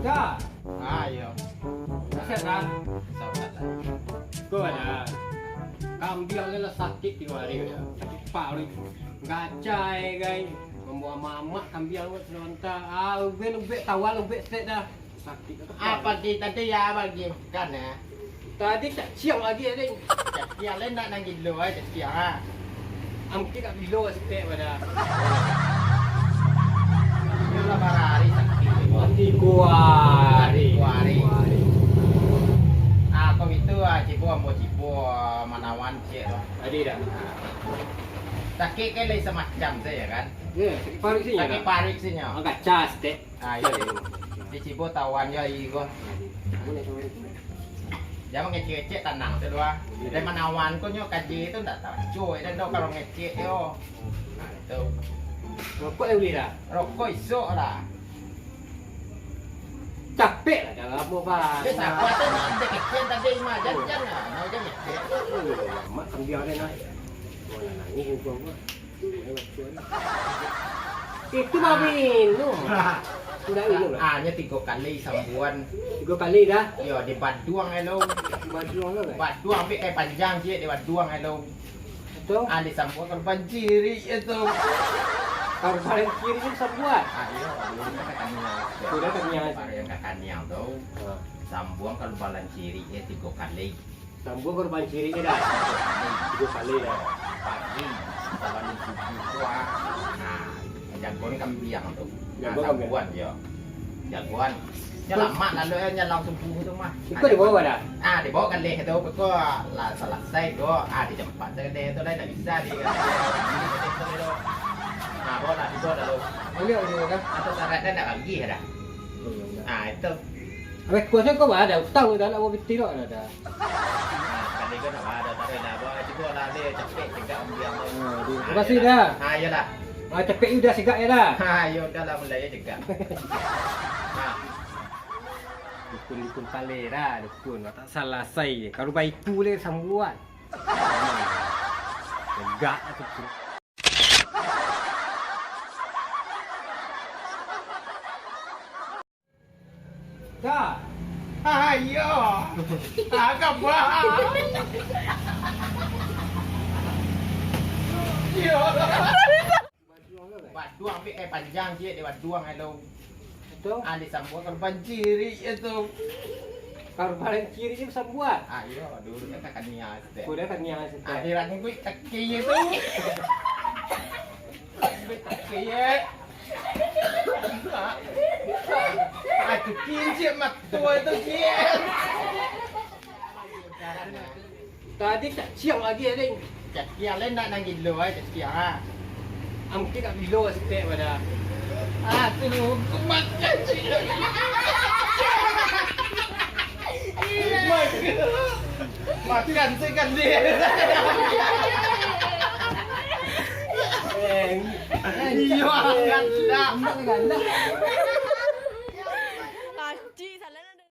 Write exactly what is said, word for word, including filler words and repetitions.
Dah. Ah, iyo. Sehat, dah? Sabar lah. Ko ado. Kambiang ni lah sakik tigo hari ko, dah. Sakik paruik. Gacai, gai. Mambuang mamak kambiang ko sabanta. Ah, ubek, ubek, tawan, ubek, stek dah. Sakik. Apo ti tadi yo bagi makan, yo? Tadi caciak lagi, Ding. Caciak lai nak nan gilo, eh, caciak, ha. Angkik kat gilo, stek pada. Iyo lah, bara hari sakik. Tigo hari. Tigo hari. Ah, kok gitu, ah, cibo ambo cibo, ah, manawan ciek tu. Tadi dah. Sakik kan lai samacam sajo kan? Yo, sakik paruik sih, sakik paruik sih, nyo. Agak cas, stek. Ah, iyo, iyo. Di cibo tawan jo aia ko. Jan mangecek-ngecek tanang tu doh. Dari manawan ko nyo kaji tu ndak taco, dan dah kalau ngecek yo. Nah, itu. Rokok dah bali dah? Rokok isok lah. Capek lah dah lamo, Bang. Dia siapa tu nak kecek tadi mah, jangan, jangan. Mau jangan ngecek. Mak sambiang dia nak. Mana nangis muka gua. Itu mah minum. Sudah minum lah. Ah, nyo tigo kali sambuan. Tigo kali dah. Yo, di baduang elo. Di baduang tu, kan? Baduang ambek kai panjang ciek di baduang elo. Betul. Ah, disambuan korban cirik itu. Korban cirik itu sambuan. Ah, iyo, dulu kan katanya. Sudah katanya. Baru yang katanya tu. Ha. Sambuan korban cirik tigo kali. Sambuang korban cirik dah. Tigo kali dah. Pagi, sabalun subuh tu, ah. Nah, jagoan kambiang tu. Nah, jagoan kambiang. Sambuan, yo. Jagoan. Nyo lamak lalu, eh, nyalang subuh tu mah. Iko dibawa dah? Ah, dibawa kaleh tu. Beko lah salasai ko. Ah, di tempat tu kaleh tu lah, ndak bisa di. Ah, bawa lah, dibawa lalu. Boleh, boleh, boleh. Atau syarat dah ndak bagi dah. Ah, itu. Abih kuasa kau ada utang dah nak bawa piti tu dah. Nah, kali ko nak ada taruh dah, bawa cuba lah dia capek cegak ambiang tu. Ah, di-, ah, terima kasih dah. Ah, iyolah. Ah, capek udah cegak ya dah. Ah, yo udahlah, mulai ya cegak. Ah. Dukun-dukun palai dah, dukun. Tak salasai. Kalau baitu le sambuan. Cegak lah tu. Dah. Ah, iyo. Ah, kabar. Iyo. Baduang tu, kan? Baduang, ambil kai panjang ciek di baduang tu. Betul. Ah, disambuang korban cirik tu. Korban cirik tu sambuang? Ah, iyo, dulu kan kakak niat. Udah kan niat. Ah, di rangkuik teki tu. Teki. Aku kincit mato itu, kian. Tadi caciak lagi, Ding. Caciak lai nak nan gilo, ai, caciak, ha. Angkik kat gilo, setek pada. Ah, tu, aku makan, cik. Makan, saya kan, dia. Eh, iyo, angkat lah. Angkat lah.